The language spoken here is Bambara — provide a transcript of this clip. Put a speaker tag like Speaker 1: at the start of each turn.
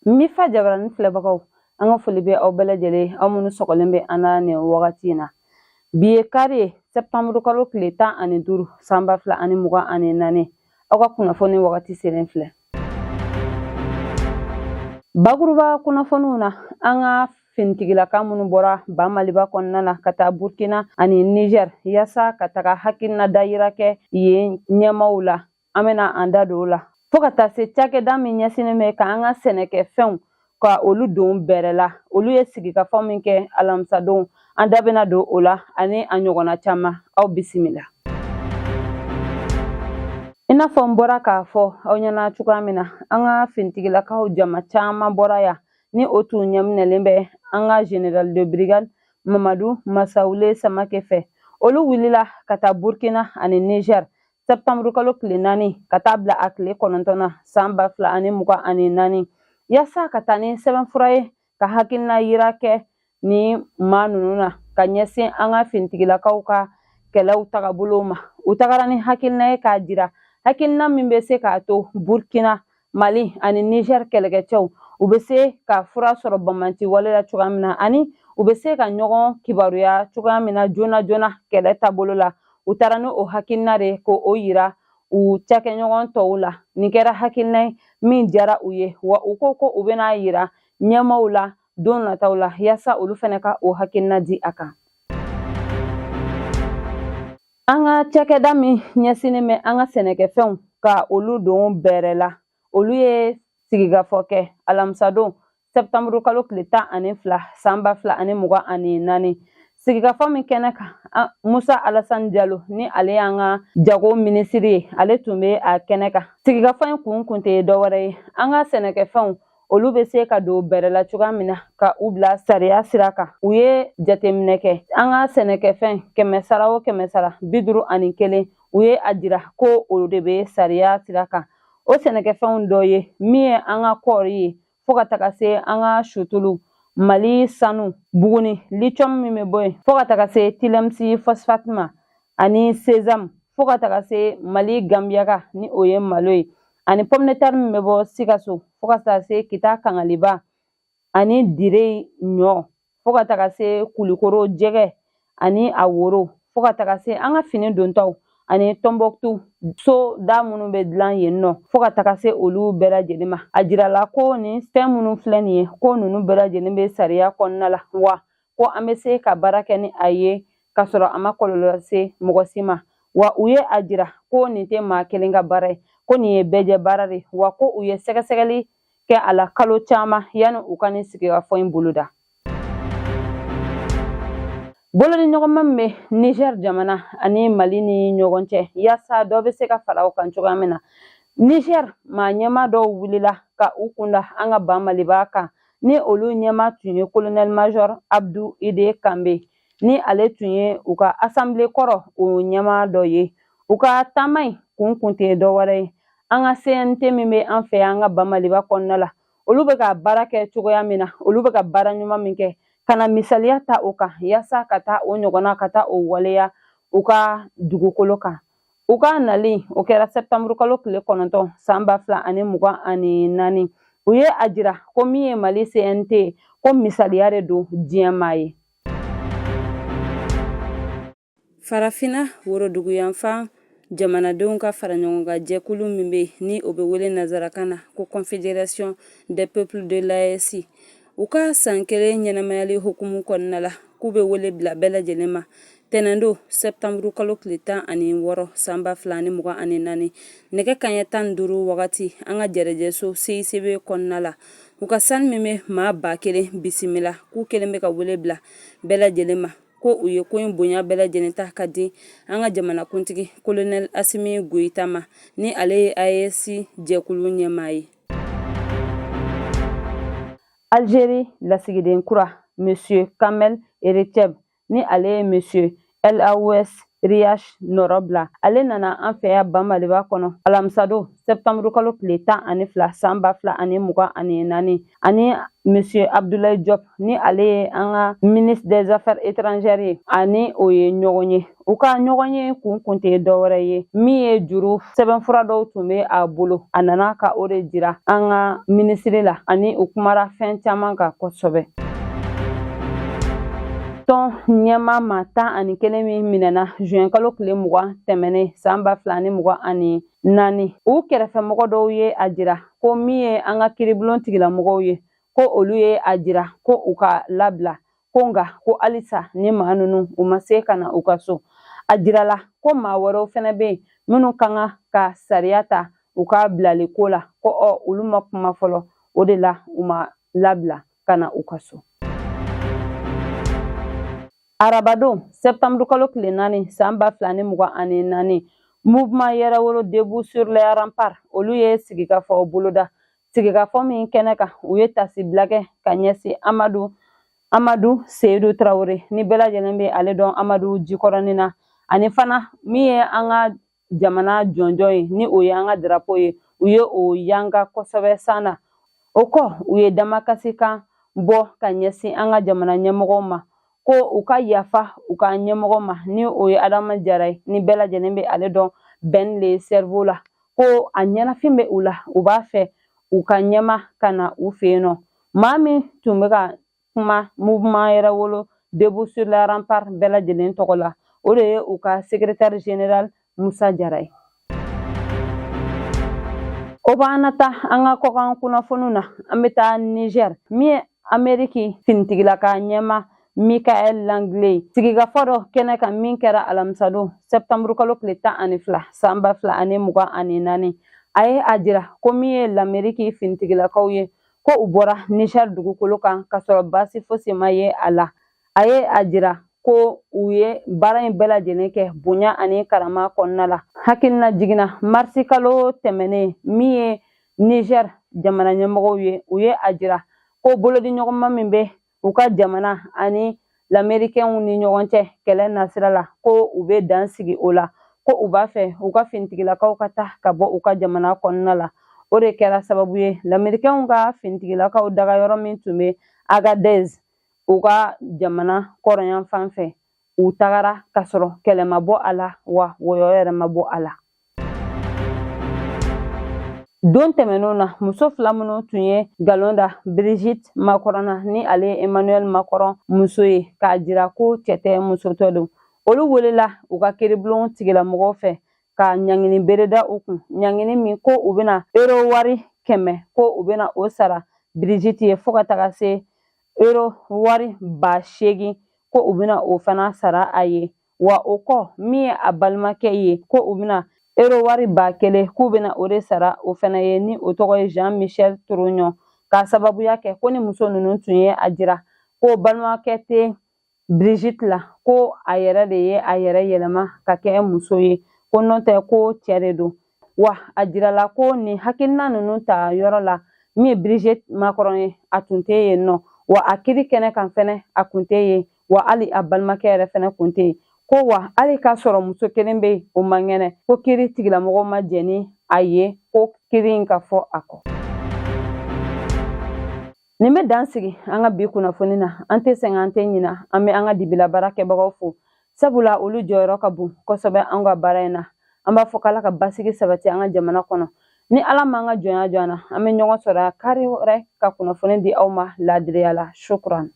Speaker 1: Mifa jabarani filɛbagaw, an ka foli bɛ aw bɛɛ lajɛlen, aw minnu sɔgɔlen bɛ an na nin wagati in na. Bi ye kari ye, sɛptanburu kalo tile 15, san 2024. Aw ka kunnafoni wagati selen filɛ. Bakuruba kunnafoniw na, an ka finitigilaka minnu bɔra ba Maliba kɔnɔna na ka taa Burkina ani Niger yaasa ka taga hakilina dayira kɛ yen ɲɛmaaw la, an bɛna an da don o la, fo ka taa se cakɛda min ɲɛsinnen bɛ ka an ka sɛnɛkɛfɛnw ka olu don bɛrɛ la, olu ye sigikafɔ min kɛ alamisadon, an da bɛna don o la ani a ɲɔgɔnna caman. Aw bisimila. I n'a fɔ n bɔra k'a fɔ aw ɲɛna cogoya min na, an ka finitigilakaw jama caman bɔra yan, ni o tun ɲɛminɛlen bɛ an ka général de brigade Mamadu Masawule Samake fɛ. Olu wulila ka taa Burkina ani Niger sɛptanburu kalo tile 4 ka taa bila a tile 9 na, san 2024, yaasa ka taa ni sɛbɛnfura ye ka hakilina yira kɛ ni maa ninnu na ka ɲɛsin an ka finitigilakaw ka kɛlɛw tagabolow ma. U tagara ni hakilina ye k'a jira, hakilina min bɛ se k'a to Burkina, Mali ani Niger kɛlɛkɛcɛw, u bɛ se ka fura sɔrɔ banbaanci wale la cogoya min na, ani u bɛ se ka ɲɔgɔn kibaruya cogoya min na joona joona kɛlɛ taabolo la. U taara ni o hakilina de ko o yira u cakɛɲɔgɔn tɔw la. Nin kɛra hakilina ye min diyara u ye, wa u ko ko u bɛna yira ɲɛmaaw la don nataw la yaasa olu fana ka o hakilina di a kan. An ka cakɛda min ɲɛsinnen bɛ an ka sɛnɛkɛfɛnw ka olu don bɛrɛ la, olu ye sigikafɔ kɛ alamisadon, sɛptanburu kalo tile 12, san 2024. Sigikafɔ min kɛnɛ kan, Musa Alasani Jalo, ni ale y'an ka jago minisiri ye, ale tun bɛ a kɛnɛ kan. Sigikafɔ in kun kun tɛ dɔwɛrɛ ye, an ka sɛnɛkɛfɛnw, olu bɛ se ka don bɛrɛ la cogoya min na ka u bila sariya sira kan. U ye jateminɛ kɛ, an ka sɛnɛkɛfɛn kɛmɛ sara o kɛmɛ sara, 51, u ye a jira ko o de bɛ sariya sira kan. O sɛnɛkɛfɛnw dɔ ye min ye an ka kɔɔri ye, fo ka taga se an ka sutulu, Mali sanu, Buguni lithium min bɛ bɔ yen, fo ka taga se Tilemsi phosphate ma, ani sésame, fo ka taga se Mali gambiaka, ni o ye malo ye, ani pomme de terre min bɛ bɔ Sikaso, fo ka taa se Kita kangaliba ani dire ɲɔ, fo ka taga se Kulikoro jɛgɛ ani a woro, fo ka taga se an ka fini dontaw ani Tɔnbɔkutu so da minnu bɛ dilan yen nɔ, fo ka taga se olu bɛɛ lajɛlen ma. A jirala ko nin fɛn minnu filɛ nin ye, ko ninnu bɛɛ lajɛlen bɛ sariya kɔnɔna la, wa ko an bɛ se ka baara kɛ ni a ye k'a sɔrɔ a ma kɔlɔlɔ lase mɔgɔ si ma. Wa u ye a jira ko nin tɛ maa kelen ka baara ye, ko nin ye bɛɛjɛ baara de, wa ko u ye sɛgɛsɛgɛli kɛ a la kalo caman yanni u ka nin sigikafɔ in boloda. Bolodiɲɔgɔnma min bɛ Niger jamana ani Mali ni ɲɔgɔn cɛ, yaasa dɔ bɛ se ka fara o kan cogoya min na, Niger maa ɲɛmaa dɔw wulila ka u kunda an ka ba Maliba kan, ni olu ɲɛmaa tun ye colonel major Abdu Ide Kanbe, ni ale tun ye u ka assemblée kɔrɔ o ɲɛmaa dɔ ye. U ka taama in kun kun tɛ dɔwɛrɛ ye, an ka CNT min bɛ an fɛ an ka ba Maliba kɔnɔna la, olu bɛ ka baara kɛ cogoya min na, olu bɛ ka baara ɲuman min kɛ, ka na misaliya ta o kan yaasa ka taa o ɲɔgɔnna ka taa o waleya u ka dugukolo kan. U ka nali o kɛra sɛptanburu kalo tile 9, san 2024. U ye a jira ko min ye Mali CNT, ko misaliya de don diɲɛ maa ye. Farafina woroduguyanfan jamanadenw ka faraɲɔgɔnkan jɛkulu min bɛ, ni o bɛ wele nansarakan na ko Confédération des peuples de l'AES, u ka san kelen ɲɛnamayali hukumu kɔnɔna la, k'u bɛ wele bila bɛɛ lajɛlen ma tɛnɛndon, sɛptanburu kalo tile 16, san 2024, nɛgɛ kanɲɛ 15 wagati, an ka jɛrɛjɛso CICB kɔnɔna la. U ka salle min bɛ maa 1000 bisimila, k'u kelen bɛ ka wele bila bɛɛ lajɛlen ma, ko u ye ko in bonya bɛɛ lajɛlen ta ka di an ka jamanakuntigi kolonɛli Asimi Goyita ma, ni ale ye AES jɛkulu ɲɛmaa ye. Algérie lasigiden kura, Monsieur Kamel Eretcheb, ni ale ye Monsieur El Aoues Riach nɔrɔbila. Ale nana an fɛ yan ba Maliba kɔnɔ alamisadon sɛptanburu kalo tile 12 san 2024, ani monsieur Abdoulaye Diop, ni ale ye an ka ministre des affaires étrangères ye, ani o ye ɲɔgɔn ye. U ka ɲɔgɔn ye kun tɛ dɔwɛrɛ ye, min ye juru sɛbɛnfura dɔw tun bɛ a bolo, a nana ka o de jira an ka minisiri la, ani u kumara fɛn caman kan kosɛbɛ. Tɔn ɲɛmaa maa 11 min minɛna juin kalo tile 20 tɛmɛnen san 2024, u kɛrɛfɛmɔgɔ dɔw ye a jira ko min ye an ka kiribulon tigilamɔgɔw ye, ko olu ye a jira ko u ka labila, ko nka ko halisa ni maa ninnu u ma se ka na u ka so. A jirala ko maa wɛrɛw fɛnɛ bɛ yen minnu ka kan ka sariya ta u ka bilali ko la, ko ɔ olu ma kuma fɔlɔ, o de la u ma labila ka na u ka so. Arabadon sɛptanburu kalo tile 4 san 2024, mouvement Yɛrɛwolo debout sur les remparts, olu ye sigikafɔ boloda. Sigikafɔ min kɛnɛ kan, u ye tasibila kɛ ka ɲɛsin Amadu Seyidu Tarawele, ni bɛɛ lajɛlen bɛ ale dɔn Amadu Jikɔrɔni na, ani fana min ye an ka jamana jɔnjɔn ye, ni o ye an ka drapeau ye, u ye o yanga kosɛbɛ san na. O kɔ, u ye damakasikan bɔ ka ɲɛsin an ka jamana ɲɛmɔgɔw ma, ko u ka yafa u ka ɲɛmɔgɔ ma, ni o ye Adama Jara ye, ni bɛɛ lajɛlen bɛ ale dɔn Ben le cerveau la, ko a ɲɛnafin bɛ u la, u b'a fɛ u ka ɲɛma ka na u fɛ yen nɔ. Maa min tun bɛ ka kuma mouvement Yɛrɛwolo debout sur les remparts bɛɛ lajɛlen tɔgɔ la, o de ye u ka secrétaire général Musa Jara ye. O b'an na taa an ka kɔkan kunnafoniw na. An bɛ taa Niger, min ye Ameriki finitigilaka ɲɛma Michael Langley, sigikafɔ dɔ kɛnɛ kan min kɛra alamisadon sɛptanburu kalo tile 12 san 2024, a ye a jira ko min ye Lameriki finitigilakaw ye, ko u bɔra Niger dugukolo kan k'a sɔrɔ baasi fosi ma ye a la. A ye a jira ko u ye baara in bɛɛ lajɛlen kɛ bonya ani karama kɔnɔna la. Hakilina jiginna, marisi kalo tɛmɛnen, min ye Niger jamana ɲɛmɔgɔw ye, u ye a jira ko bolodiɲɔgɔnma min bɛ u ka jamana ani lamerikɛnw ni ɲɔgɔn cɛ kɛlɛ nasira la, ko u bɛ dan sigi o la, ko u b'a fɛ u ka finitigilakaw ka taa ka bɔ u ka jamana kɔnɔna la. O de kɛra sababu ye lamerikɛnw ka finitigilakaw dagayɔrɔ min tun bɛ Agadez, u ka jamana kɔrɔnyanfan fɛ, u tagara k'a sɔrɔ kɛlɛ ma bɔ a la, wa wɔyɔ yɛrɛ ma bɔ a la. Don tɛmɛnenw na, muso fila minnu tun ye nkalon da Brigitte Macron na, ni ale ye Emmanuel Macron muso ye, k'a jira ko cɛ tɛ muso tɔ don, olu welela u ka kiiribulon tigilamɔgɔw fɛ ka ɲangini bere da u kun, ɲangini min ko u bɛna euro wari 100, ko u bɛna o sara Brigitte ye, fo ka taga se euro wari 8000, ko u bɛna o fana sara a ye. Wa o kɔ, min ye a balimakɛ ye, ko u bɛna euro wari 1000, k'u bɛna o de sara o fana ye, ni o tɔgɔ ye Jean Michel Trogneux, k'a sababuya kɛ ko ni muso ninnu tun ye a jira ko balimakɛ tɛ Brigitte la, ko a yɛrɛ de ye a yɛrɛ yɛlɛma ka kɛ muso ye, ko n'o tɛ ko cɛ de don. Wa a jirala ko nin hakilina ninnu ta yɔrɔ la, min ye Brigitte Macron ye, a tun tɛ yen nɔ, wa a kiri kɛnɛ kan fɛnɛ a kun tɛ yen, wa hali a balimakɛ yɛrɛ fɛnɛ kun tɛ yen. Ko wa hali k'a sɔrɔ muso kelen bɛ yen, o man kɛnɛ, ko kiri tigilamɔgɔw ma jɛn ni a ye ko kiri in ka fɔ a kɔ. Nin bɛ dan sigi an ka bi kunnafoni na. An tɛ sɛgɛn, an tɛ ɲina, an bɛ an ka dibila baara kɛbagaw fo, sabula olu jɔyɔrɔ ka bon kosɛbɛ an ka baara in na. An b'a fɔ k'Ala ka basigi sabati an ka jamana kɔnɔ. Ni Ala m'an ka jɔnya jɔ an na, an bɛ ɲɔgɔn sɔrɔ kari wɛrɛ ka kunnafoni di aw ma laadiriya la. Shukran.